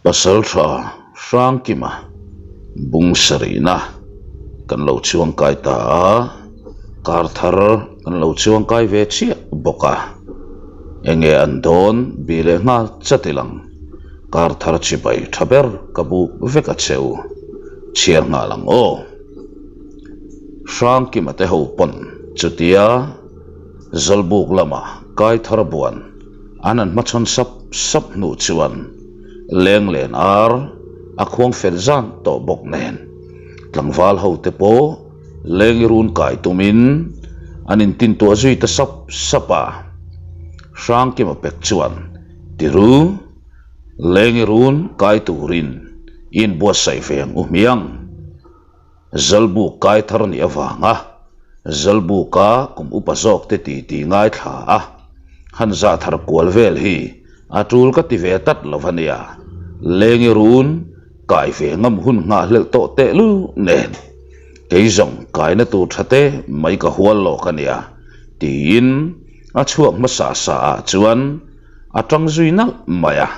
Pasaltha Hrangkima bung sarihna kan lo chuangkai ta a, kar thar kan lo chuangkai ve chiah bawk a, enge an dawn bih leh nghal chat ilang kar thar chibai tha ber ka buk vek a cheu chhiar nghal ang aw. Hrangkima te ho pawn chutia Zawlbuk lama Kaithar buan an han hmachhawn sap sap hnu chuan Lenglen ar a khuang fel zan tawh bawk nen tlangval ho te pawh lengi run kai tumin an intintuah zui ta sap sap a. Hrangkima pek chuan Tiru, lengi run kai turin i inbuatsaih ve ang u hmiang. Zalbuk kai thar nih avanga Zalbuka kum upa zawk te ti ti ngaithla a, han zah thar kual vel hi a tul ka ti ve tlat lo a nia. Lengi run kai ve ngam hun nghah hlelh tawh teh lu nen kei zawng kaina tur tha te mai ka hual lawk a nia tiin a chhuak hmasa sa ah chuan a tang zui nalh mai a.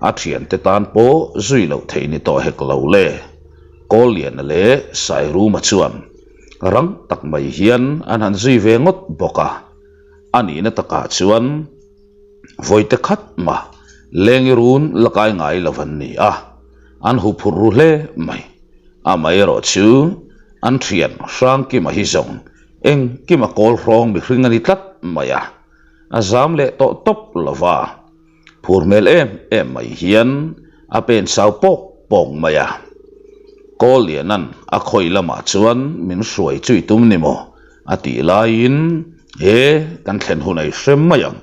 A thiante tan pawh zui loh theih ni tawh hek lo le. Kawlliana leh Sairuma chuan rang tak mai hian an han zui ve ngawt bawk a. A nihna takah chuan vawite khat mah lengi run la kai ngai lo an ni a, an huphurh ru hle mai. Amaherawh chu an thian Hrangkima hi zawng engkima kawl hrawng mihring a ni tlat mai a, a zam leh tawh tawp lo va. Phur hmel em em mai hian a pen sau pawk pawk mai a. Kawllianan a khawi lamah chuan min hruai chui tum ni maw a tih laiin he kan thlen hun a i hrem mai ang,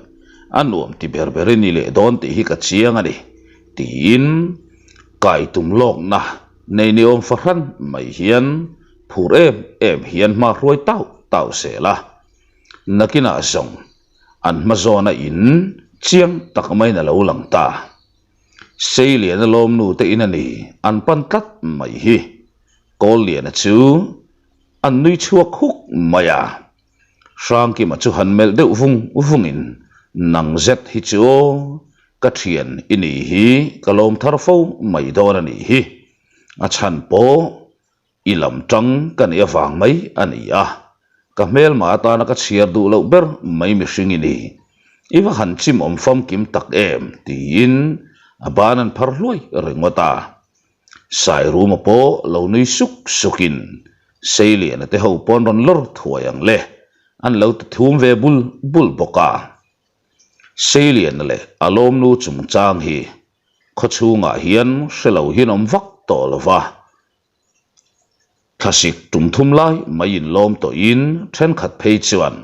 a nuam ti ber ber i ni leh dawn tih hi ka chiang a ni tiin kai tum lawkna nei ni awm fahran mai hian phur em em hian hma hruai tau tau zel a. Nakinah zawng An hma zawna in chiang tak maiin a lo lang ta. Seiliana lawmnu te in a ni, an pan tlat mai hi. Kawlliana chu an nui chhuak huk mai a. Hrangkima chu han melh deuh vung vungin, Nang zet hi chu aw, ka thian i nih hi ka lawm thar fo mai dawn a nih hi. A chhan pawh I lam tang ka nih avang mai a ni a, ka hmelma atana ka chhiar duh loh ber mai mihring i ni. I va han chim awm famkim tak em? tiin a ban an phar hluai ringawt a. Sairuma pawh lo nui suk sukin Seiliana te ho pawn rawn lawr thuai ang le, an lo ti thum ve bul bul bawk a. Seiliana leh a lawmnu chungchang hi khawchhungah hian hre lo hian awm vak tawh lo va, Thlasik tum thum lai mai inlawm tawhin thenkhat phei chuan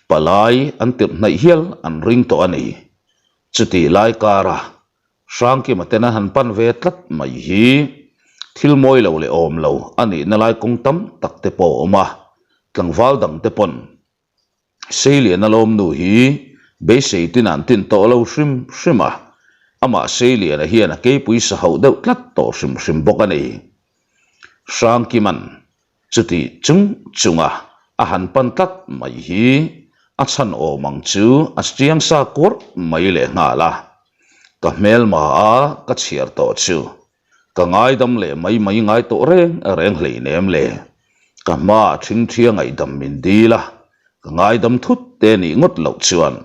palai an tirh hnaih hial an ring tawh a ni. Chutih lai kara Hrangkima ten an han pan ve tlat mai hi thil mawi lo leh awm lo a nihna lai kawng tam tak te pawh a awm a, tlangval dang te pawn Seiliana lawmnu hi beisei tin an tin tawh lo hrim hrim a, amah Seiliana hian a keipui sa hauh deuh tlat tawh hrim hrim bawk a ni. Hrangkiman chuti chung chunga a han pan tlat mai hi a chhan awm ang chu a chiang sa kuarh mai lehnghal a, ka hmelma a ka chhiar tawh chu Ka ngaidam leh mai mai ngai tawh reng reng hleinem le. Ka hmaah thingthia ngaihdam min dil a, ka ngaidam thut te nih ngawt loh chuan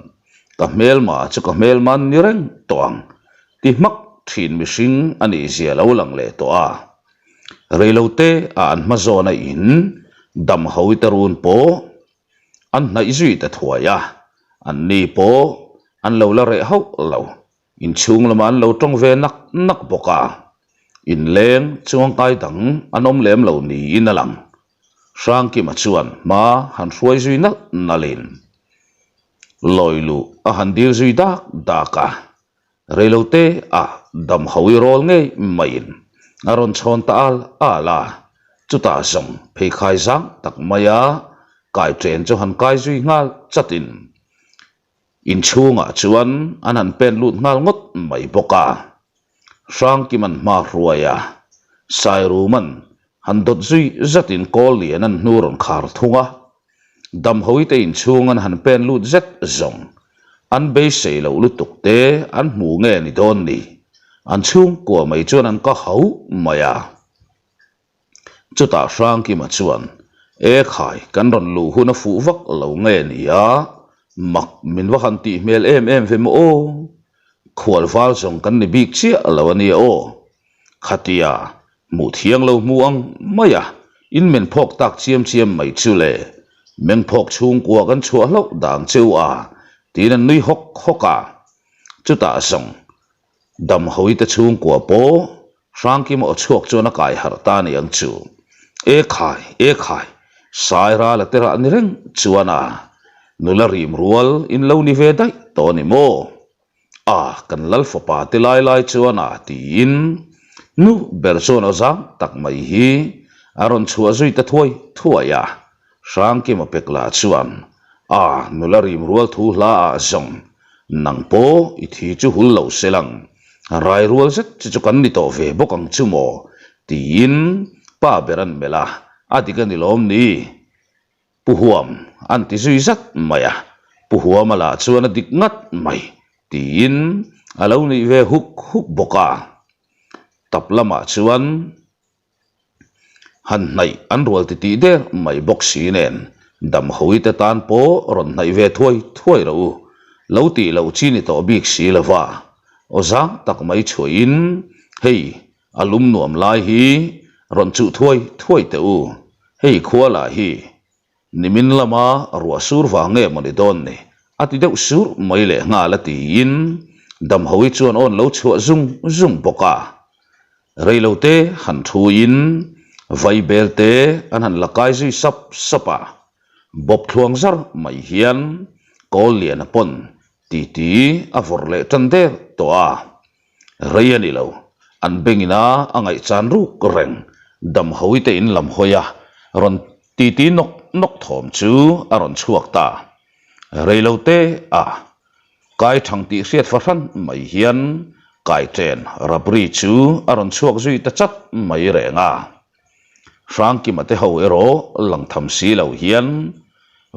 ka hmelma chu ka hmelma an ni reng tawh ang ti hmak thin mihring a nih zia lo lang leh tawh a. Reilote a an hma zawna in dam hawite run pawh an hnaih zui ta thuai a, an ni pawh an lo la reh hauh lo. Inchhung lamah an lo tawng ve nak nak bawk a, inleng chuangkai dang an awm lem lo niin a lang. Hrangkima chuan hma han hruai zui nalh nalhin lawi luh a han dil zui dak dak a, reilote ah damhawi rawl ngei maiin a rawn chhawn ta al al a, chutah zawng pheikhai zang tak maia kai chen chu han kai zui nghal chatin Inchhungah chuan an han pen lut nghal ngawt mai bawk a. Hrangkiman hma hruai a, Sairuman han dawt zui zatin kawl lian an hnu rawn khar thung a. Damhawite inchhung an han pen lut zet zawng an beisei loh lutuk te an hmu nge ni dawn ni. An chhungkua mai chuan an ka hauh mai a. Chutah Hrangkima chuan, E khai, kan rawn luh hun a fuh vak lo nge ni a, mak min va han tih hmel em em ve maw aw? Khual val zawng kan ni bik chiah lo a nia aw. Khatia, hmuh thiang lo hmu ang mai a, in men phawk tak chiam chiam mai chu le, meng phawk chhungkua kan chhuah hlauh dang cheu a, tiin an nui hawk hawk a. Chutah zawng, Damhawite chhungkua pawh Hrangkima aw chhuak chuan a kai harh ta ni ang chu. E khai, e khai, sai ral a terah ni reng chuan a nula rim rual in lo ni ve daih tawh a ni maw? A, kan lal fapa te lai lai chuan a tiin nu ber chuan aw zang tak mai hi a rawn chhuah zui ta thuai thuai a. Hrangkima pek lah chuan, A, nula rim rual thu hla ah zawng, nang pawh i thi chu hul lo se lang, rai rual zet chu chu kan ni tawh ve bawk ang chu maw? tiin pa ber an melh a, a dik a ni lawm ni? Pu Huam an ti zui zat mai a, Pu Huama lah chuan a dik ngat mai tiin a lo nuih ve huk huk bawk a. Tap lamah chuan Han hnaih an rual titih der mai bawk si nen damhawite tan pawh rawn hnaih ve thuai thuai rawh u, lo tih loh chi ni tawh bik si lo va, aw zang tak mai chhuahin hei a lum nuam lai hi rawn chuh thuai thuai teh u, hei khua lah hi Nimin lama ruah sur vang nge maw ni dawn ni? a ti deuh sur mai leh nghal a tiin Damhawi chuan awn lo chhuah zung zung bawk a. Reilote han thuin vaibel te an han la kai zui sap sap a, bawp thluang zar mai hian Kawlliana pawn titi a vawrh leh tan der tawh a. Rei a ni lo, an bengina a ngaihchan ruk reng Damhawite in lam hawi a rawn titi nawk nawk thawm chu a rawn chhuak ta. Rei lo te a kai thang tih hriat fahran mai hian kai chen rabri chu a rawn chhuak zui ta chat mai reng a. Hrangkima te ho erawh lang tham si lo hian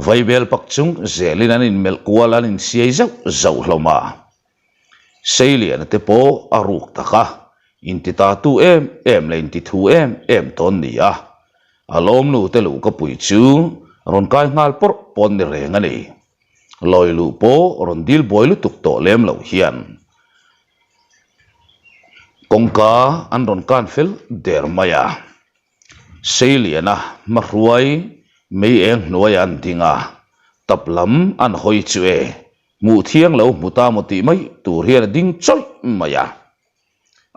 vaibel pak chung zelin an inmelh kual an insiai zauh zauh hlawm a. Seiliana te pawh a ruk tak a, intitatu em em leh intithu em em tawn ni a. A lawmnu te luh ka pui chu rawn kai nghal pawrh pawn ni reng a ni. Lawi luh pawh rawn dil buai lutuk tawh lem loh hian kawngka an rawn kan fel der mai a. Seiliana hmahruai mei eng hnuaiah an ding a, tap lam an hawi chu e. Hmuh thiang lo hmu ta maw tih mai tur hian a ding chawih mai a.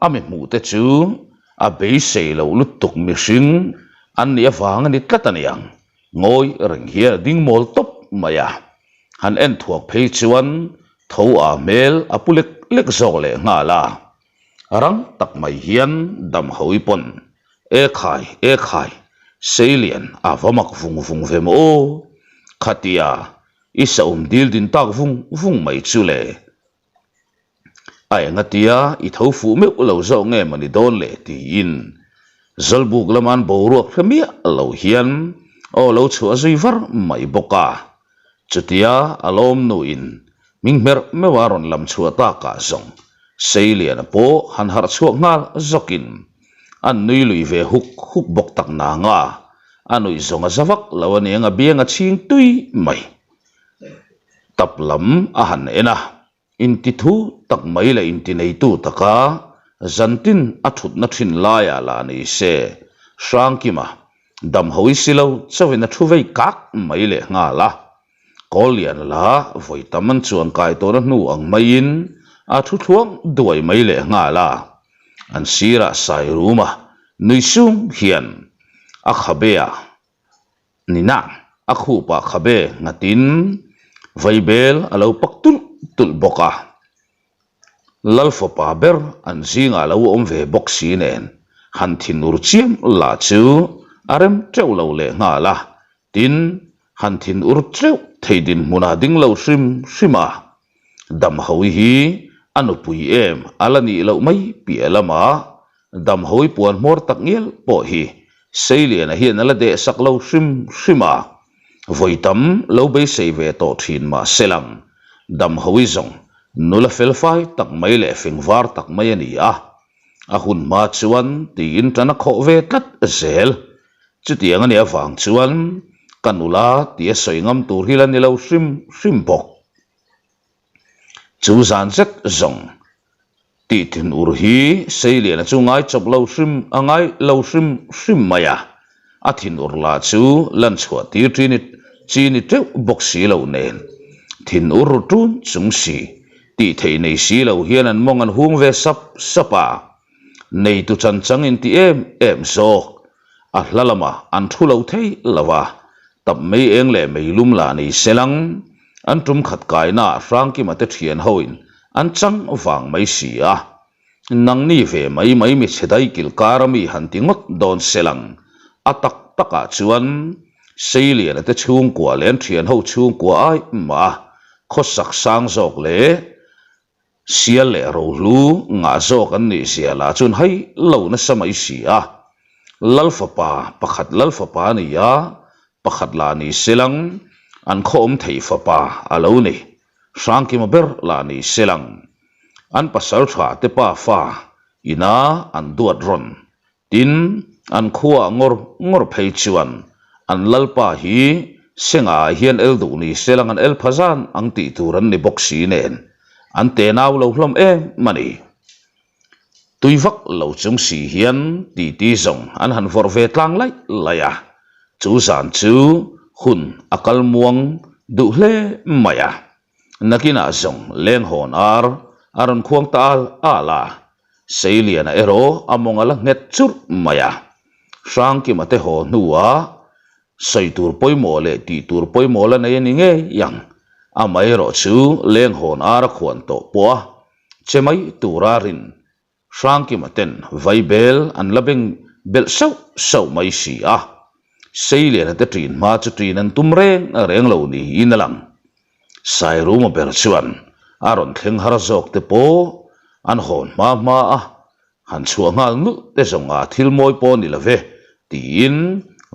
A mi hmuh te chu a beisei loh lutuk mihring an nih avang a ni tlat a niang. Ngawi reng hian a ding mawl tawp mai a. Han en thuak phei chuan tho a hmel a pu lek lek zawk leh nghal a. Rang tak mai hian damhawi pawn, E khai, e khai, Seilian a va mak vung vung ve maw aw? Khatia I saum dil din tak vung vung mai chu le. A engatia i tho fuh meuh lo zawk nge maw ni dawn le tiin Zawlbuk lama an boruak hre miah lo hian aw lo chhuah zui var mai bawk a. Chutia a lawmnuin hming hmerh meuha rawn lam chhuah takah zawng Seiliana pawh han harh chhuak nghal zawkin an nui lui ve huk huk bawk tak nanga a nuih zawng a za vak lo a niang a biang a chhing tui mai. Tap lam a han en a, intithu tak mai leh intineitu taka zantin a thutna thin laiah lah ni se, Hrangkima damhawi si lo chauhin a thu vei kak mai leh nghal a. Kawllian la vawi tam an chuan kai tawhna hnu ang maiin a thu thluang duai mai leh nghal a. An sirah sai rum a, nui sung hian a khabe ah nina a khup ah khabe nghatin vaibel a lo pak tulh tulh bawk a. Lal fapa ber an zingah lo awm ve bawk si nen han thinur chiam lah chu a rem teuh lo leh nghal a, Tin, han thin ur teuh thei dinhmunah ding lo hrim hrim a, Damhawi hi a nupui em a la nih loh mai piah lamah Damhawi puan hmawr tak ngial pawh hi Seiliana hian a la dehsak lo hrim hrim a, vawi tam lo beisei ve tawh thin mah se lang Damhawi zawng. Nula felfai tak mai leh fing var tak mai a ni a, a hun hma chuan tiin tan a khawh ve tlat zel. Chutiang a nih avang chuan ka nula tia sawi ngam tur hi la ni lo hrim hrim bawk. Chu zan zet zawng tih thinur hi Seiliana chu ngai chawp lo hrim a ngai lo hrim hrim mai a, a thinur lah chu lan chhuah tir chi ni chi ni teuh bawk si lo nen thinur ru tun chung si tih theih nei si lo hian an mawng an hung ve sap sap a, neitu chan chang in ti em em zawk a hla lamah an thu lo thei lo a, Tap mei eng leh mei lum lah nei se lang, an tum khat kaina ah Hrangkima te thian hoin an chang vang mai si a. Nangni ve mai mai mi chhe dai kil kar ami han ti ngawt dawn se lang, a tak tak ah chuan Seiliana te chhungkua leh an thian ho chhungkua ai mah a khawsak sang zawk leh Sial leh rohlu ngah zawk an nih zia lah chuan hai lo nasa mai si a. Lal fapa pakhat lal fapa a ni a, pakhat lah ni selang an khaw awm thei fapa a lo ni. Hrangkima ber lah ni selang an pasal tha te pa fa ina an duat rawn Tin, an khuaah ngawr ngawr phei chuan an lalpa hi Sengah hian el duh ni se lang an el pha zan ang tih tur an ni bawk si nen an tenau lo hlawm em a ni. Tui vak lo chung si hian titi zawng an han vawrh ve tlang laih laih a, chu zan chu hun a kal muang duh hle mai a. Nakinah zawng lenghawn ar a rawn khuang ta al al a, Seiliana erawh a mawng a la nghet churh mai a. Hrangkima te haw hnuah sawi tur pawimawh leh tih tur pawimawh la nei a ni ngei ang. Amaherawh chu lenghawn ar a khuan tawh pawh a che mai tura rin Hrangkima ten vaibel an la beng belh sauh sauh mai si a, Seiliana te ṭin hma chu ṭin an tum reng reng lo niin a lang. Sairuma ber chuan a rawn thleng har zawk te pawh an hawn hma hma a, han chhuah nghal nulh te zawng a thil mawi pawh ni lo ve tiin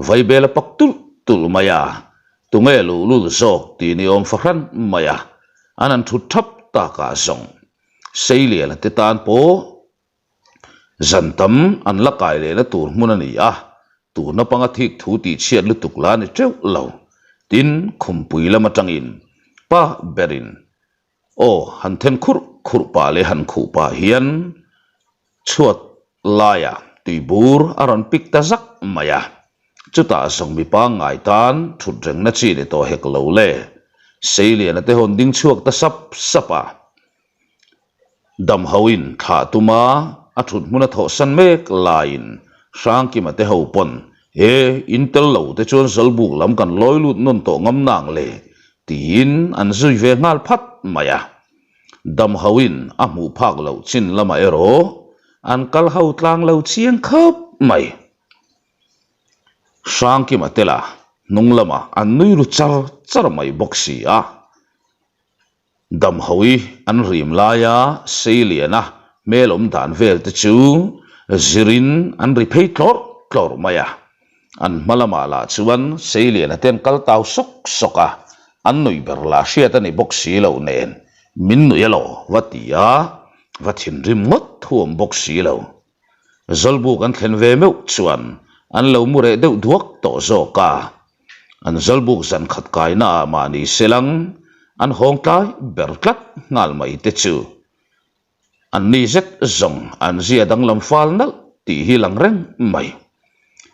vaibel a pak tulh tulh mai a, tunge luhlul zawk tih ni awm fahran mai a, an han ṭhut ṭhap takah zawng. Seiliana te tan pawh zan tam an la kai lehna tur hmun a ni a, tuna panga thik thu tih chhiat lutuk la ni teuh lo. Tin, khumpui lam atangin pa berin aw han then khurh khurh pah leh han khuh pah hian Chhuat laiah tuibur a rawn pik ta zak mai a, chutah zawng mi pangngai tan thut rengna chi ni tawh hek lo le. Seiliana te hawn ding chhuak ta sap sap a, Damhoin thlah tuma a thut hmun a thawhsan mek laiin Hrangkima te ho pawn he in tel lo te chuan Zawlbuk lam kan lawi lut nawn tawh ngam nang le tiin an zui ve nghal phat mai a. Damhoin a hmuh phak loh chin lamah erawh an kal ho tlang lo chiang khawp mai. Hrangkima te lah hnung lamah an nui ru char char mai bawk si a. Damhoui an rim laia Seiliana hmel awm dan vel te chu zirin an ri phei tlawrh tlawrh mai a. An hma lamah lah chuan Seiliana te an kal tau sawk sawk a, an nuih ber lah hriat a ni bawk si lo nen min nuih alo va ti a, va thinrim ngawt thuam bawk si lo. Zawlbuk an thlen ve meuh chuan an lo mu reh deuh duak tawh zawk a, an zawlbuk zan khat kaina ah mahni selang an hawng tlai ber tlat nghal mai te chu An ni zet zawng an zia danglam fal nalh tih hi lang reng mai.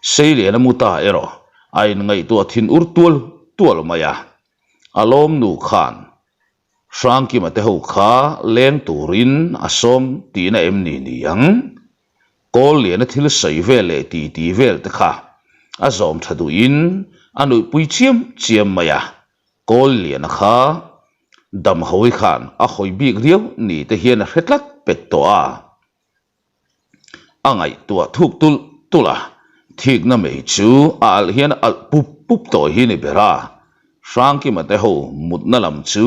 Seiliana mu ta erawh a inngaihtuah thin ur tual tual mai a. A lawmnu khan Hrangkima te ho kha leng turin a sawm tihna em ni ni ang? Kawlliana thil sawi vel leh titi vel te kha a zawm tha duhin a nuihpui chiam chiam mai a. Kawlliana kha Damhawi khan a hawi bik riau ni te hian a hre tlat pek tawh a, a ngaihtuah thuk tulh tulh a, thikna mei chu a alh hian a alh pup pup tawh hi ni ber a, Hrangkima te ho mutna lam chu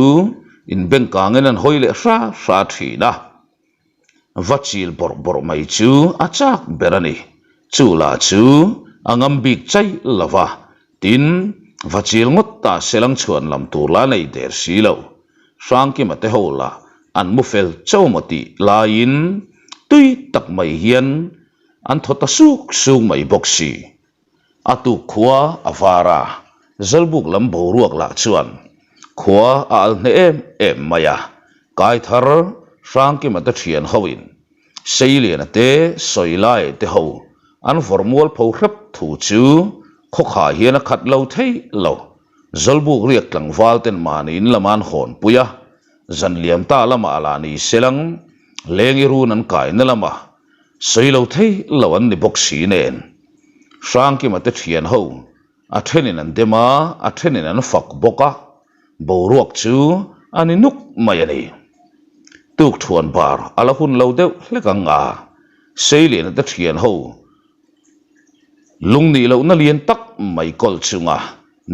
inbengkangin an hawi leh hra hra thin a. Va chil bawrh bawrh mai chu a chak ber a ni. Chu lah chu a ngam bik chai lo va, tin, va chil ngawt ta selang chhuan lam tur la nei der si lo. Hrangkima te ho lah An mu fel chauh maw tih laiin tui tak mai hian an thaw ta suk suk mai bawk si. A tuk khua a var a, Zawlbuk lam boruak lah chuan khua a al hneh em em mai a, Kaithar Hrangkima te thian hoin Seiliana te Sawilaia te ho an vawrh mual pho hrep thu chu khawkhah hian a khat lo thei lo. Zawlbuk riak tlangval ten mahni in lama an hawn pui a, zan liam ta lamah lah ni selang lengi run an kaina lama sawi lo thei lo an ni bawk si nen. Hrangkima te thian ho a thenin an dem a, a thenin an fak bawk a, boruak chu a ni nuk mai a ni. Tukthuan bar a la hun lo deuh hlek ang a, Seiliana te thian ho Lung nih lohna lian tak mai kawlh chunga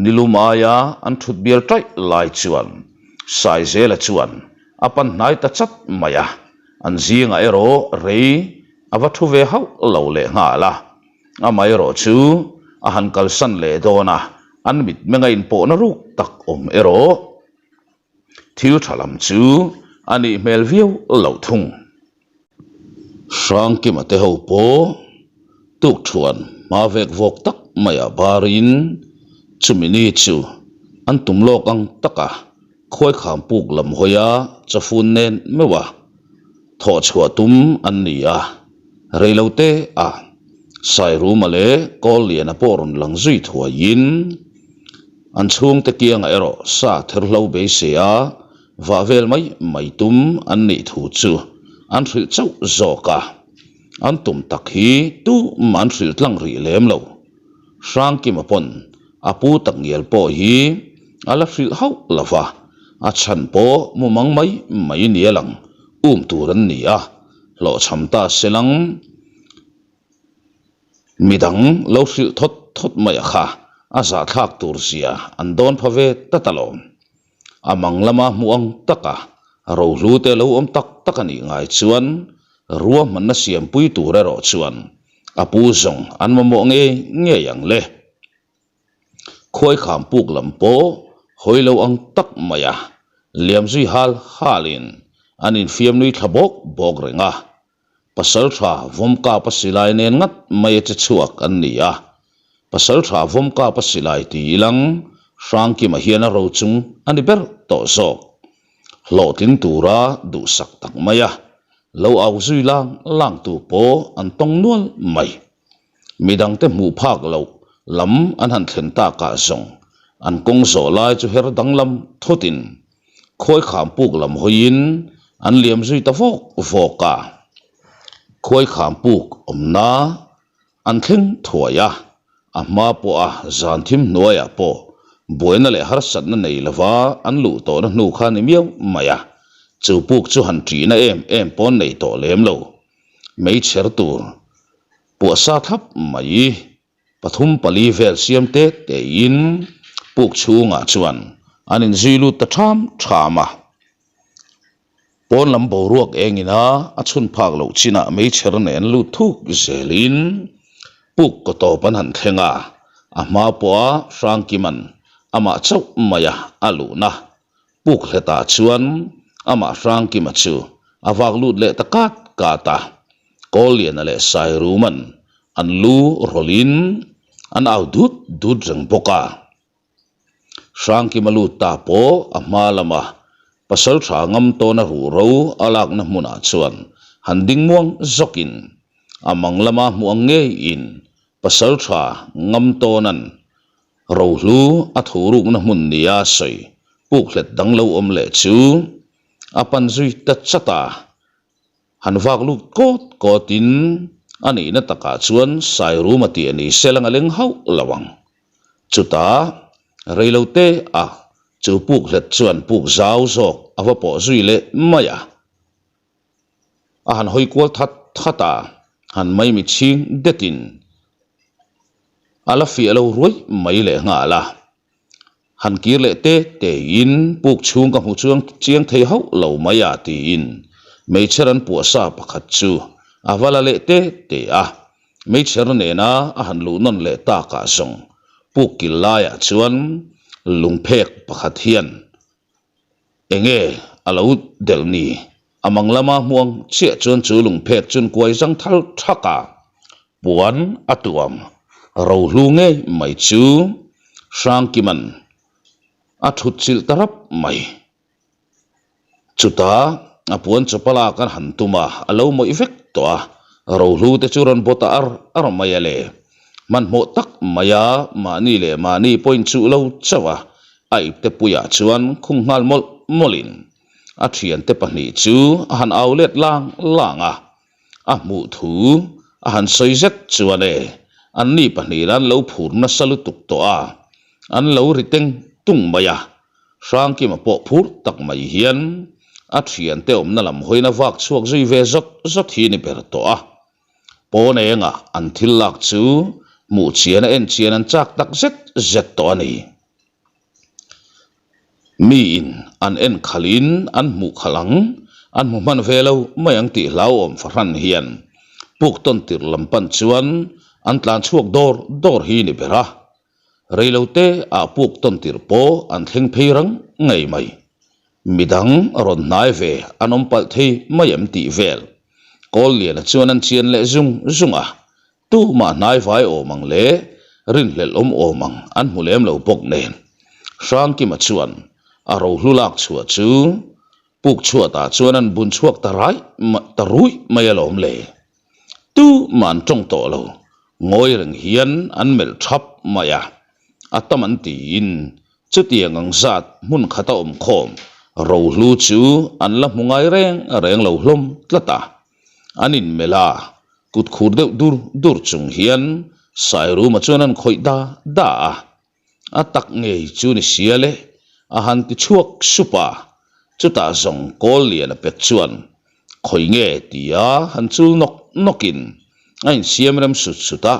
nilum aia an thut bial taih lai chuan Saizela chuan a pan hnai ta chat mai a, an zingah erawh rei a va thu ve hauh lo leh nghal a. Amaherawh chu a han kalsan leh dawn a, an mitmeng a inpawhna ruk tak awm erawh thil tha lam chu a nih hmel viau loh thung. Hrangkima te ho pawh tukthuan hma vek vawk tak maiah barin chumi ni chu an tum lawk ang taka khuaikham puk lam hawia chawfun nen meuh a thawh chhuah tum an ni a, reilote ah Sairuma leh Kawlliana pawh rawn lang zui thuaiin an chhungte kiangah erawh sa therhlo beisei a Vah vel mai mai tum an nih thu chu an hrilh chauh zawk a, an tum tak hi tumah an hrilh tlang rih lem lo. Hrangkima pawn a pu tak ngial pawh hi a la hrilh hauh lo va, a chhan pawh mumang mai mai ni a lang um tur an ni a, hlawhchham ta se lang. Midang lo hrilh thawt thawt mai a kha a zahthlak tur zia an dawn pha ve tlat alawm. A mang lama hmuh ang taka rohlu te lo awm tak tak a nih ngai chuan ruahmanna siampui tur erawh chuan a pu zawng an mamawh ngei ngei ang le. Khuaikham puk lam pawh hawi lo ang tak mai a, liam zui hal halin an infiam nui thla bawk bawk reng a. Pasaltha Vawmkapa silai nen ngat mai a che chhuak an ni a, Pasaltha Vawmkapa silai ti ilang Hrangkima hian a rochung a ni ber tawh zawk. Hlawhtling tura duhsak tak mai a, lo au zui lang lang tu pawh an tawng nual mai. Midangte hmuh phak loh lam an han thlen takah zawng an kawng zawh lai chu her danglam thawtin Khuaikham puk lam hawiin an liam zui ta vawk vawk a. Khuaikham puk awmna an thleng thuai a, a hma pawha zan thim hnuaiah pawh buaina leh harsatna nei lova an luh tawhna hnu kha ni miau mai a, chu puk chu han ṭihna em em pawn nei tawh lem lo. Meichher tur puahsa thlap mai. Pathum pali vel siam te tein puk chhungah chuan an inzui lut ta ṭham ṭham a. Pawn lam boruak engina a chhun phak loh chinah meichher nen lut thuk zelin puk kaw tawp an han thleng a, a hma pawha Hrangkima'n amah chauh maia a luhna Puk hletah chuan amah Hrangkima chu a vak lut leh ta kat kat a, Kawlliana leh Sairuma'n an lu rawlhin an au dut dut reng bawk a. Hrangkima lut ta pawh a hma lama Pasaltha ngam tawna ruhro a lakna hmunah chuan han ding muang zawkin a mang lama hmuh ang ngeiin Pasaltha ngam tawna'n Rohlu a thurukna hmun nia sawi puk hlet dang lo awm leh chu a pan zui ta chat a, han vak lut kawt kawtin a nihna takah chuan Sairuma tih a ni se lang a leng hauh lo ang. Chutah reilote a chu puk hlet chuan puk zau zawk a va pawh zui leh mai a. A han hawi kual that that a, han maimi chhing detin a la fiah lo ruai mai leh nghal a. Han kir leh te tein puk chhung ka hmu chuang chiang thei hauh lo mai a tiin meichher an puah sa pakhat chu a va la leh te te a. Meichher nena a han luh nawn leh takah zawng puk kil laiah chuan lungphek pakhat hian Enge a lo delh ni? A mang lama hmuang chiah chuan chu lungphek chun kuai zang thal thak a, puan a tuam rohlu ngei mai chu Hrangkima'n a thut chilh ta rap mai. Chutah a puan chawpa lak an han tum a, a lo mawih vek tawh a, rohlu te chu rawn bawt a ar ar mai a le. Hmanhmawh tak maia mahni leh mahni pawh inchuh lo chauh a, a ipte puiah chuan khung nghal mawlh mawlhin a thiante pahnih chu a han au let lang lang a, a hmuh thu a han sawi zet chuan e, anni pahnih an lo phur nasa lutuk tawh a, an lo ri teng tung mai a, Hrangkima pawh phur tak mai hian a thiante awmna lam hawina vak chhuak zui ve zawt zawt hi ni ber tawh a, pawn engah an thil lak chu hmuh chian a en chian an chak tak zet zet tawh a ni. Miin an en khalhin an hmuh khalh ang, an hmu hman ve lo mai ang tih hlauhawm fahran hian puk tawn tirh lam pan chuan an tlan chhuak dawr dawr hi ni ber a. Reilote ah puk tawn tirh pawh an thleng phei rang ngei mai. Midang rawn hnai ve an awm palh thei mai em tih vel. Kawlliana chuan an chian leh zung zung a, Tumah hnaivai awm ang leh rinhlelh awm awm ang an hmu lem lo bawk nen. Hrangkima chuan a rohlu lak chhuah chu puk chhuatah chuan an bun chhuak ta rai ta ruih mai alawm le. Tumah an tawng tawh lo, ngawi reng hian an melh thap mai a, a tam an tiin chutiang ang zat hmun khata awm khawm rohlu chu an la hmu ngai reng reng lo hlawm tlat a. An inmelh a, kut khur deuh dur dur chung hian Sairuma chuan an khawih da da a, a tak ngei chu ni sia le, a han ti chhuak sup a, chutah zawng kawl lian a pet chuan khawi nge tia han chul nawk nawkin a insiam rem sut sut a,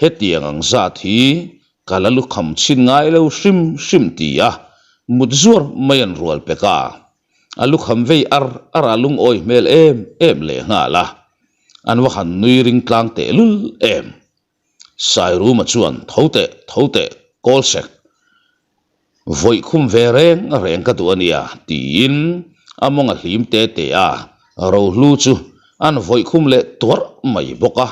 hetiang ang zat hi ka la lukham chhin ngai lo hrim hrim tia mut zuar mai an rual pek a. A lukham vei ar ar a lungawi hmel em em leh nghal a, an va han nui ring tlang teh lul em. Sairuma chuan tho teh tho teh kawl sek, vawi khum ve reng reng ka duh a nia tiin a mawng a hlim te te a, rohlu chu an vawi khum leh tuarh mai bawk a,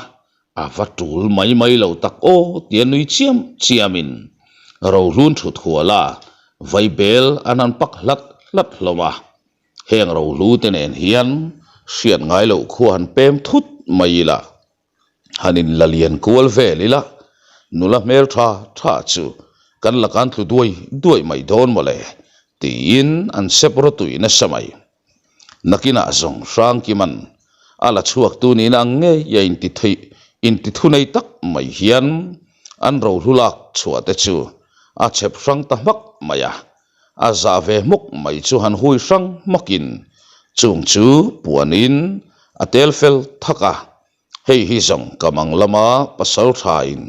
A va tul mai mai lo tak aw tia nui chiam chiamin rohlun thut hual a, vaibel an han pak hlat hlat hlawm a. Heng rohlu te nen hian hriat ngai loh khua han pem thut mai ila, han in la lian kual vel ila, nula hmel tha tha chu kan la kan tlu duai duai mai dawn mawle tiin an sep rawtui nasa mai. Nakinah zawng Hrangkiman a la chhuaktu nihna ang ngei a intithunei tak mai hian an rohlu lak chhuah te chu a chhep hrang ta hmak mai a, a zah ve hmawk mai chu han hui hrang hmakin chung chu puanin a tel fel thak a, hei hi zawng ka mang lama pasal thain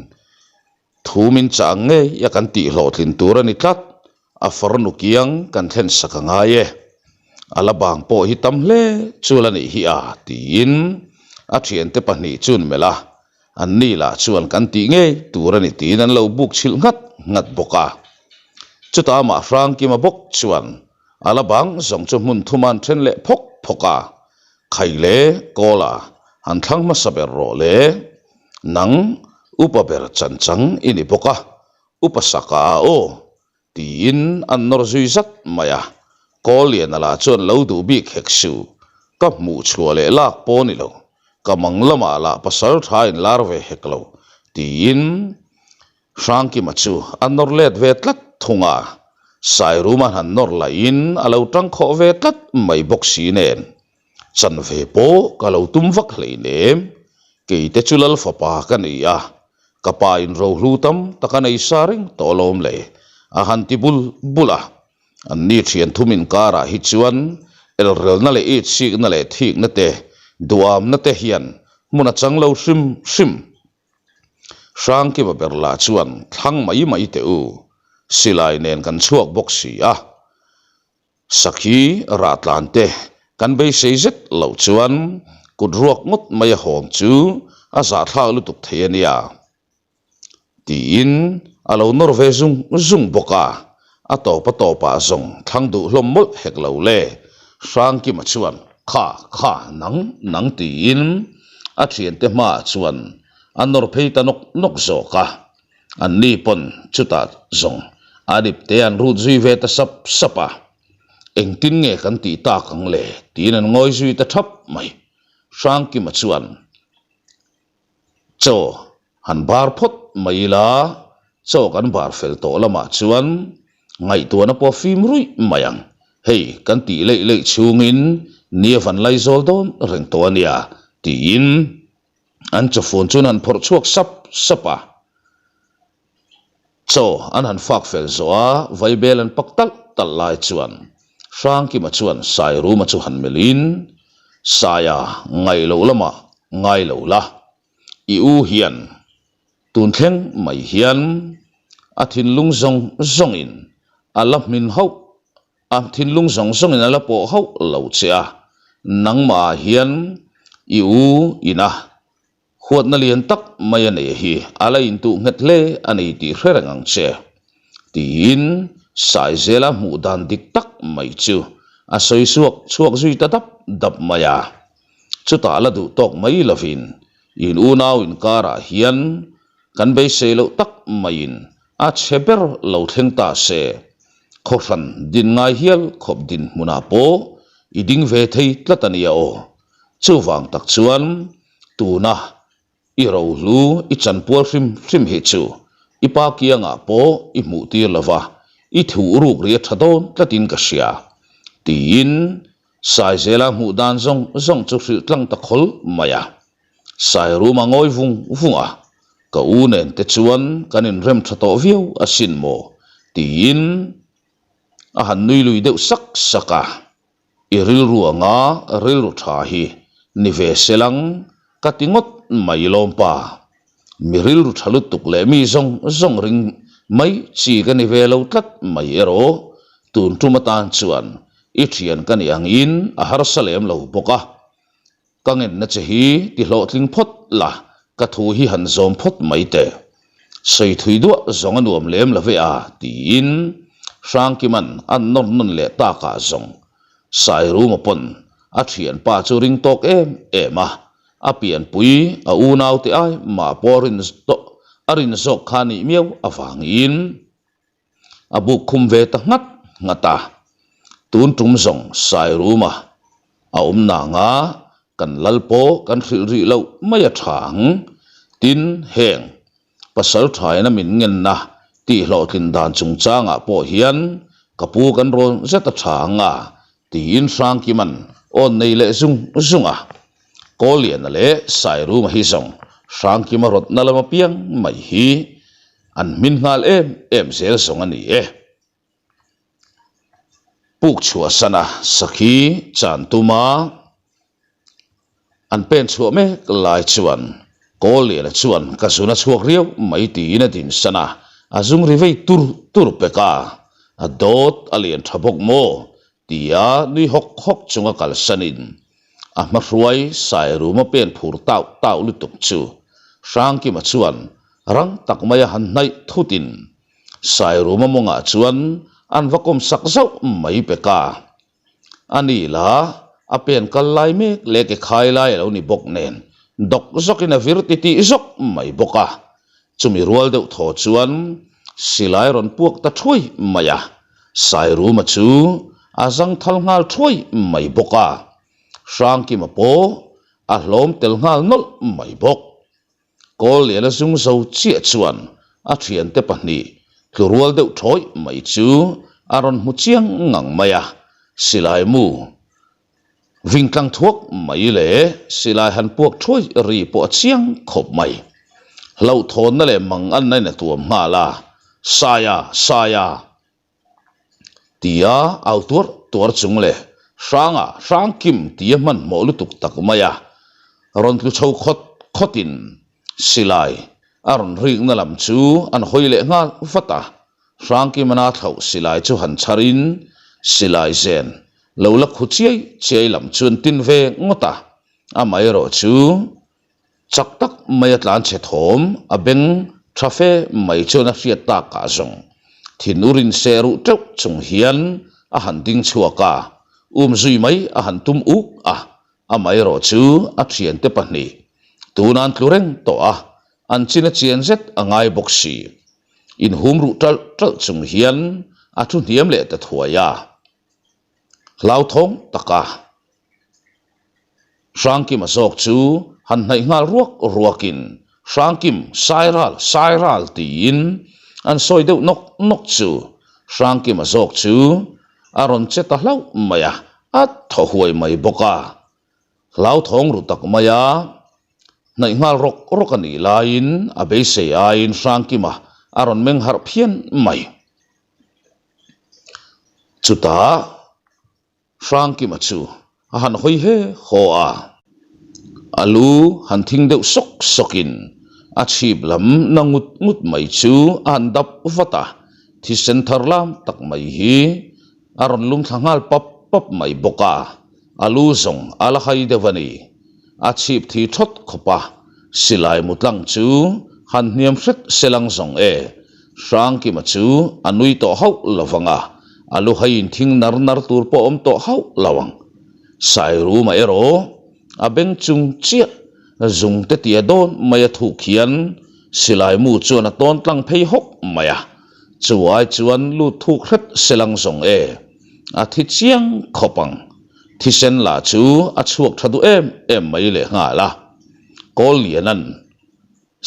Thu min chah ang ngei a kan tih hlawhtlin tur a ni tlat, a farnu kiang kan thlen sak a ngai e. A la bang pawh hi tam hle chu la nih hi a, tiin a thiante pahnih chuan melh a, an ni lah chuan kan tih ngei tur a ni tiin an lo buk chhilh nghat nghat bawk a. Chutah amah Hrangkima bawk chuan a la bang zawng chu hmun thuma an then leh phawk phawk a, Khai le Kawla han thlang hmasa ber rawh le. Nang upa ber chan chang i ni bawk a, upa saka a aw, tiin an nawr zui zat mai a. Kawlliana lah chuan lo duh bik hek suh, ka hmuh chhuah leh lak pawh ni lo, ka mang lamah lah pasal tha in lar ve hek lo, tiin Hrangkima chu a nawr let ve tlat thung a. Sairuma han nawr lahin a lo tang khawh ve tlat mai bawk si nen. Chan ve pawh ka lo tum vak hleinem, kei te chu Lal fapa ka ni a, ka pa in rohlu tam tak a nei sa reng tawh alawm le, a han ti bul bul a. An ni thian thum inkarah hi chuan elrelna leh itsikna leh thikna te, duamna te hian hmun a chang lo hrim hrim. Hrangkima ber lah chuan thlang mai mai teh u, silai nen kan chhuak bawk si a. Sakhi rahtlan te kan beisei zet loh chuan kut ruak ngawt mai a hawng chu a zahthlak lutuk thei a nia tiin a lo nawr ve zung zung bawk a, a tawp a tawpah zawng thlang duh hlawm mawlh hek lo le Hrangkima chuan. Kha, kha, nang, nang tiin a thiante hmaah chuan a nawr phei ta nawk nawk zawk a. Anni pawn chutah zawng an ipte an rut zui ve ta sap sap a. Engtin nge kan tih tak ang le? tiin an ngawi zui ta thap mai. Hrangkima chuan Chaw han bar phawt mai ila, chaw kan bar fel tawh lamah chuan ngaihtuahna pawh fim ruih mai ang. Hei kan tih leih leih chhungin ni a van lai zawl dawn reng tawh a nia tiin an chawfun chuan han phawrh chhuak sap sap a. Chaw an han fak fel zawh a, vaibel an pak talh talh lai chuan Hrangkima chuan Sairuma chu han melhin, Saia ngaih loh lamah ngai lo la, i u hian tun thleng mai hian a thinlung zawng zawngin a la hmin hauh, a thinlung zawng zawngin a la pawh hauh lo che a, nangmahah hian i u ina Huatna lian tak mai a nei hi a la intuh nghet hle a ni tih hre reng ang che, tiin Saizela hmuh dan dik tak mai chu a sawi chhuak chhuak zui ta dap dap mai a. Chutah la duh tawk mai lovin in unau inkarah hian kan beisei loh tak maiin a chhe ber lo thleng ta se, khawhran din ngai hial khawp dinhmunah pawh i ding ve thei tlat a nia aw. Chuvang tak chuan tuna i rohlu i chanpual hrim hrim hi chu i pa kiangah pawh i hmuh tir lo va, i thuh ruk ri a tha dawn tlatin ka hria, tiin Saizela hmuh dan zawng zawng chu hrilh tlang ta khawl mai a. Sairuma ngawi vung vung a, Ka u nen te chuan kan inrem tha tawh viau asin maw? tiin a han nui lui deuh sak sak a. I rilru anga rilru tha hi ni ve se lang ka ti ngawt mai lawmpa. Mi rilru tha lutuk leh mi zawng zawng ring mai chi ka ni ve lo tlat mai erawh tun tum atan chuan i thian ka nih angin a harsa lem lo bawk a. Ka ngenna che hi ti hlawhtling phawt la, ka thu hi han zawm phawt mai teh. Sawi thui duah zawng a nuam lem lo ve a, tiin Hrangkima'n a nawr nawn leh takah zawng Sairuma pawn a thianpa chu ring tawk em em a, a pianpui a unaute ai mah pawh a rin zawk kha nih miau avangin. A buk khum ve ta nghat nghat a, tun tum zawng Sairuma a awm nanga kan lal pawh kan hrilh rih loh mai a tha ang. Tin, heng pasal thaina min ngenna tih hlawhtlin dan chungchangah pawh hian ka pu kan rawn zet a tha ang a, tiin Hrangkima'n awn nei leh zung zung a. Kawlliana leh Sairuma hi zawng Hrangkima rawtna lam apiang mai hi An hmin nghal em em zel zawng a ni e. Puk chhuahsana sakhi chan tuma an pen chhuah mek lai chuan Kawlliana chuan ka zun a chhuak riau mai tiin a dinsan a, a zung ri vei tur tur pek a, a dawt a lian tha bawk maw Tia nui hawk hawk chunga kalsanin a hmahruai Sairuma pen phur tauh tauh lutuk chu Hrangkima chuan rang tak maia han hnaih thutin Sairuma mawngah chuan an va kawm sak zauh mai pek a. A ni la, a pen kal lai mek leh ke khai lai a lo ni bawk nen dawk zawkin a vir titih zawk mai bawk a. Chumi rual deuh thaw chuan silai rawn puak ta thuai mai a, Sairuma chu a zangthal nghal thuai mai bawk a, Hrangkima pawh a hlawm tel nghal nawlh mai bawk. Kawlliana zung zo chiah chuan a thiante pahnih tlu rual deuh thawi mai chu a rawn hmu chiang ngang mai a, silai mu Vingtlang thuak mai leh silai han puak thuai ri pawh a chiang khawp mai. Hlauhthawnna leh mang anna in a tuam nghal a, Saia! Saia! Tia au tuar tuar chung leh Hranga! Hrangkim! tia hmanhmawh lutuk tak mai a rawn tlu chho khawt khawtin silai a rawn rikna lam chu an hawi leh nghal vat a. Hrangkimana thlauh silai chu han chharin silai zen lo la khu chiai chiai lam chu an tin ve ngawt a, amaherawh chu chak tak mai a tlan chhe thawm a beng tha fe mai chuan a hriat takah zawng thinur in seh ruh teuh chung hian a han ding chhuak a. Umzui mai a han tum uk a, amaherawhchu a thiante pahnih tuna an tlu reng tawh a, an chin a chian zet a ngai bawk si. Inhum ruh ṭalh ṭalh chung hian a thu hniam leh ta thuai a, hlauthawng taka Hrangkima zawk chu han hnaih nghal ruak ruakin Hrangkim, Sairal, Sairal tiin an sawi deuh nawk nawk chu Hrangkima zawk chu a rawn che ta hlauh mai a, a thaw huai mai bawk a. Hlauthawng ru tak mai a, hnaih nghal rawk rawk a nih laiin a beisei aiin Hrangkima a rawn meng harh phian mai. Chutah. Hrangkima chu a han hawi he haw a, a lu han thing deuh sawk sawkin a chhip lam na ngut ngut mai chu a han dap vat a, thisen thar lam tak mai hi a rawn lum thla nghal pap pap mai bawk a, a lu zawng a la hai deuh a ni. A chhip thi thawt khawp a, silai mu tlang chu han hniam hret se lang zawng e. Hrangkima chu a nui tawh hauh lo vang a, a lu hai inthing nar nar tur pawh awm tawh hauh lo ang. Sairuma erawh a beng chung chiah zung te tia dawn mai a thuk hian silai mu chuan a tawn tlang phei hawk mai a, chu ai chuan lut thuk hret se lang zawng e, a thi chiang khawp ang. Thisen lah chu a chhuak tha duh em em mai leh nghal a, Kawlliana'n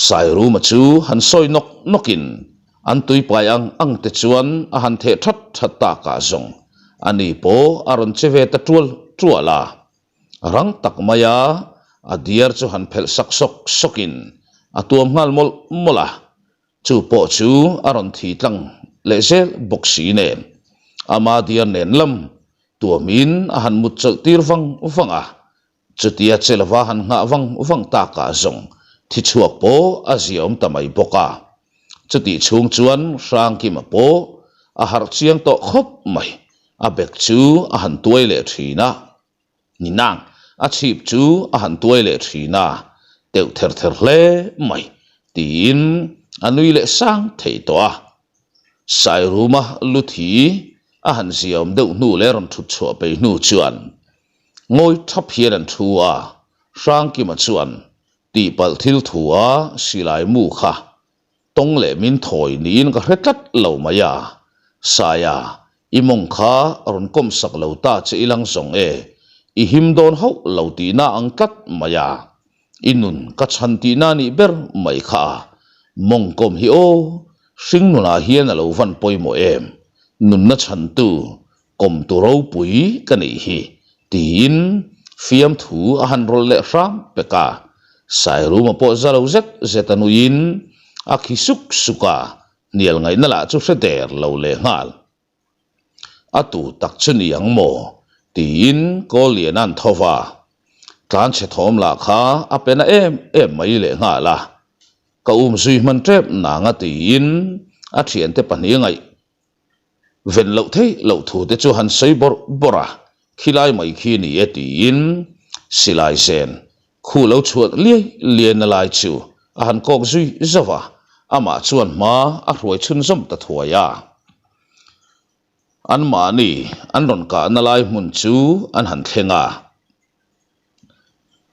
Sairuma chu han sawi nawk nawkin an tuipai ang ang te chuan a han theh that that takah zawng ani pawh a rawn che ve ta tual tual a. Rang tak maia a diar chu han phelh sak sawk sawkin a tuam nghal mawlh mawlh a, Chu pawh chu a rawn thi tlang leh zel bawk si nen, ama diar nen lam tuamin a han mut chawlh tir vang vang a, chutia che lova han nghah vang vang takah zawng thi chhuak pawh a ziaawm ta mai bawk a. Chutih chhung chuan Hrangkima pawh a harh chiang tawh khawp mai, a bek chu a han tuai leh thin a. Ni nang, a chhip chu a han tuai leh thin a, teuh ther ther hle mai tiin a nui leh sang thei tawh a. Sairuma lu thi a han ziaawm deuh hnu leh rawn thut chhuah pei hnu chuan ngawi thap hian an thu a, Hrangkima chuan tihpalh thil thu a silai mu kha Tawng leh min thawi niin ka hre tlat lo mai a, Saia, i mawng kha rawn kawm sak lo ta che i lang zawng e, i him dawn hauh lo tihna ang tlat mai a, i nun ka chhan tihna nih ber mai kha a, mawng kawm hi aw, hring nunah hian a lo van pawimawh em, nunna chhantu Kawm tu ropui ka nih hi, tiin fiamthu a han rawlh leh hram pek a. Sairuma pawh za lo zet zet a nuiin a khi suk suk a, hnial ngaihna lah chu hre der lo leh nghal. A tu tak chu ni ang maw? tiin Kawlliana'n tho va, tlanchhe thawm lah kha a pe na em em mai leh nghal a. Ka umzui hman tep nang a tiin a thiante pahnih ngaih Ven loh theih loh thu te chu han sawi bawrh bawrh a, khilai mai khi ni e tiin silai zen khu lo chhuat liai liai na lai chu a han kawk zui zauh a, amah chuan hma a hruai chhunzawm ta thuai a. Anmahni an rawn kahna lai hmun chu an han thleng a,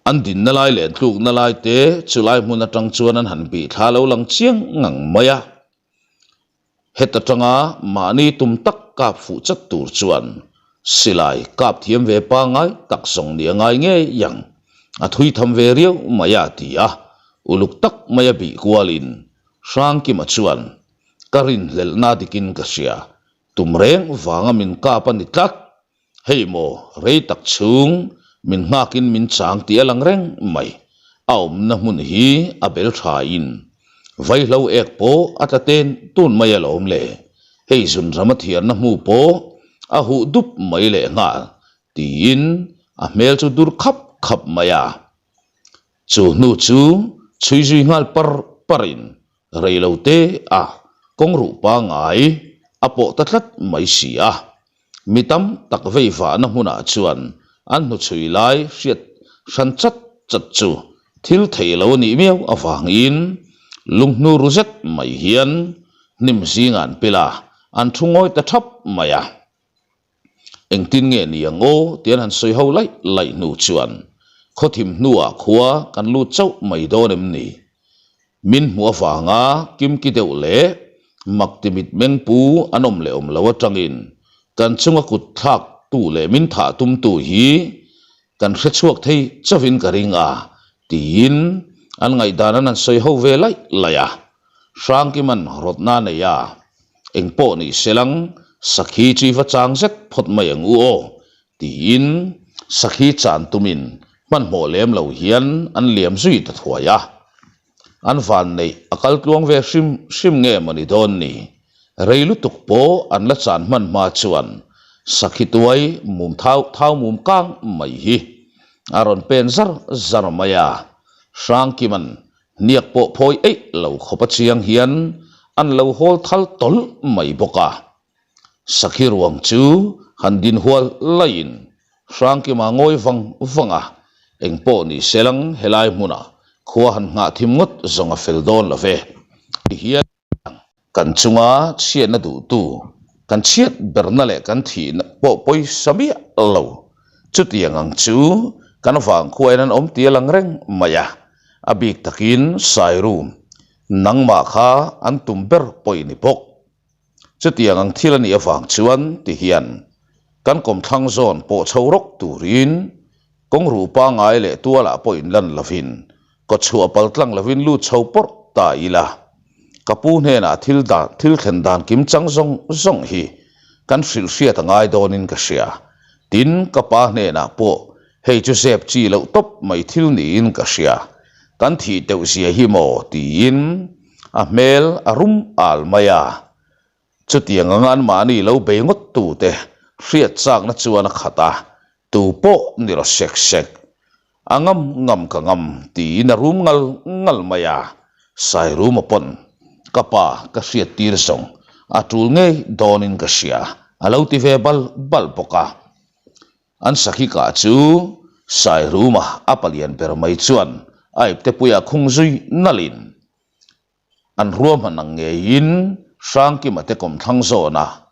an dinna lai leh tlukna lai te chu lai hmun atang chuan an han bih thla lo lang chiang ngang mai a. Heta tanga mahni tum tak kap fuh chat tur chuan silai kap thiam ve pangngai tak zawng ni a ngai ngei ang, a thui tham ve riau mai a ti a, uluk tak mai a bih kualin Hrangkima chuan ka rinhlelhna dikin ka hria, tum reng vanga min kap a ni tlat. Hei maw, rei tak chhung min nghakin min chang tih a lang reng mai. A awmna hmun hi a bel thain vaihlo ek pawh a tla ten tun mai alawm le. Hei zunram a thiarna hmu pawh a huh dup mai leh nghal tiin a hmel chu dur khap khap mai a. Chu hnu chu chhui zui nghal par parin rei lo te a kawng ruh pangngai a pawh ta tlat mai si a. Mi tam tak vei vahna hmunah chuan an hnuchhui lai hriat hran chat chat chu thil thei lo a nih miau avangin lunghnu ru zet mai hian hnim zingah an pil a, an thu ngawi ta thap mai a. Engtin nge ni ang aw ti an han sawi ho laih laih hnu chuan khawthim hnuah khua kan lut chauh mai dawn em ni? Min hmuh avanga kimki deuh leh mak ti mitmeng pu an awm leh awm lo atangin kan chunga kut thlak tu leh min thah tum tu hi kan hre chhuak thei chauhin ka ring a tiin an ngaihdan an han sawi ho ve laih laih a. Hrangkiman rawtna a nei a, eng pawh ni selang sakhi chu i va chang zet phawt mai ang u aw tiin sakhi chan tumin hmanhmawh lem lo hian an liam zui ta thuai a. An van neih a kal tluang ve hrim hrim nge maw ni dawn ni? Rei lutuk pawh an la chan hman hma chuan sakhi tuai mum thau thau mum kang mai hi a rawn pen zar zar mai a. Hrangkiman hniak pawh phawi eih lo khawp a chiang hian an lo hawl thal tawlh mai bawk a. Sakhi ruang chu han din hual laiin Hrangkima ngawi vang vang a, eng pawh ni se lang helai hmunah khua han nghah thim ngawt zawng a fel dawn lo ve. Ti hian kan chunga chhiatna duhtu, kan chhiat berna leh kan thihna pawh pawisa miah lo. Chutiang ang chu kan vangkhuain an awm ti a lang reng mai a, a bik takin Sairum nangmah kha an tum ber pawh i ni bawk. Chutiang ang thil a nih avang chuan ti hian kan kawmthlang zawn pawh chho rawk turin kawng ruh pangngai leh tualah pawh inlan lovin kawchhuah pal tlang lovin lut chho pawrh ta ila. Ka pu hnenah thil dan thil thlen dan kim chang zawng zawng hi kan hrilh hriat a ngai dawnin ka hria. Tin, ka pa hnenah pawh hei chu zep chi loh tawp mai thil niin ka hria. Kan thih teuh zia hi maw tiin a hmel a rum al mai a. Chutiang anga anmahni lo bei ngawt tute hriat chakna chuan a khat a, tu pawh ni rawh sek sek. A ngam ngam ka ngam tiin a rum ngal ngal mai a. Sairuma pawn ka pa ka hriat tir zawng a tul ngei dawnin ka hria a lo ti ve bal bal bawk a. An sakhi kah chu Sairuma a palian ber mai chuan a iptepuiah khung zui nalhin an ruahman ang ngeiin Hrangkima te kawmthlang zawna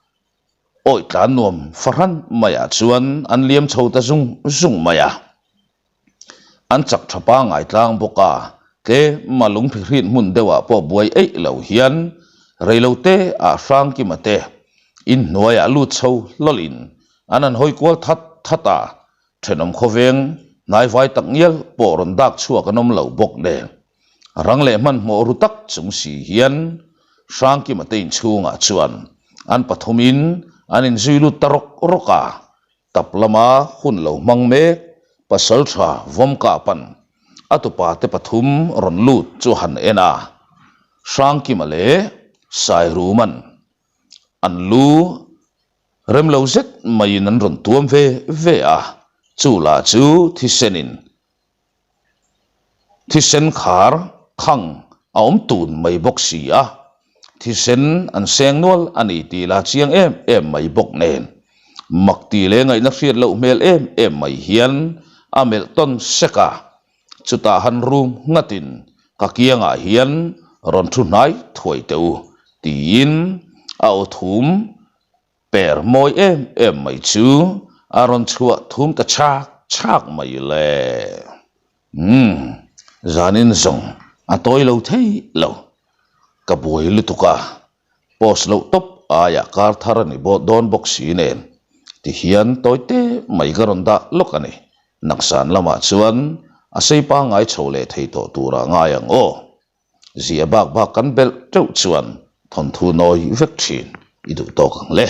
awi tlan nuam fahran maiah chuan an liam chho ta zung zung mai a. An chak tha pangngai tlang bawk a, tlema lungphi hrin hmun deuhah pawh buai eih lo hian reilote ah Hrangkima te inhnuaiah lut chho hlawlhin an han hawi kual that that a, thenawm khawveng hnaivai tak ngial pawh rawn dak chhuak an awm lo bawk nen. Rang leh hmanhmawh ru tak chung si hian Hrangkima te inchhungah chuan an pathumin an inzui lut ta rawk rawk a, tap lama hun lo hmang mek Pasaltha Vawmka pan a tupa te pathum rawn lut chu han en a, Hrangkima leh Sairuman an lu rem lo zet maiin an rawn tuam ve ve a, chu lah chu thisenin Thisen khar khang a awm tun mai bawk si a, thisen an seng nual a ni tih la chiang em em mai bawk nen, mak ti leh ngaihna hriat loh hmel em em mai hian a melh tawn sek a, chutah han rum nghatin ka kiangah hian rawn thu hnai thuai teh u tiin a aw thum Per mawi em em mai chu a rawn chhuah thum ta chhak chhak mai le. Umm, zanin zawng a tawi lo thei lo. Ka buai lutuk a, post loh tawp aiah kar thar a ni dawn bawk si nen tihian tawi te mai ka rawn dah lawk a ni. Nakzan lamah chuan a sei pangngai chho leh thei tawh turah ngai ang aw. Zia bak bak kan belh teuh chuan thawnthu nawi vek thin i duh tawk ang le.